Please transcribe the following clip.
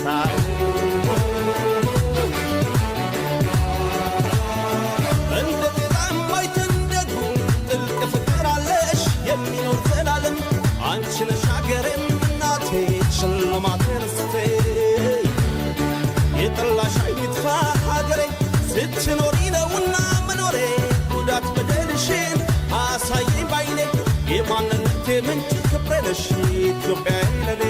ከፍታዬ። እንደ ጤዛም አይተን ደጉ ጥልቅ ፍቅር አለሽ የሚኖር ዘላለም። አንቺ ነሽ አገሬም እናቴ፣ ሽልማቴ ርስቴ። የጠላሽ አይን ይጥፋ ሀገሬ፣ ስትኖሪ ነውና መኖሬ። ጉዳት በደልሽን አሳየኝ ባይኔ፣ የማንነቴ ምንጭ ክብሬ ነሽ ኢትዮጵያ ለኔ።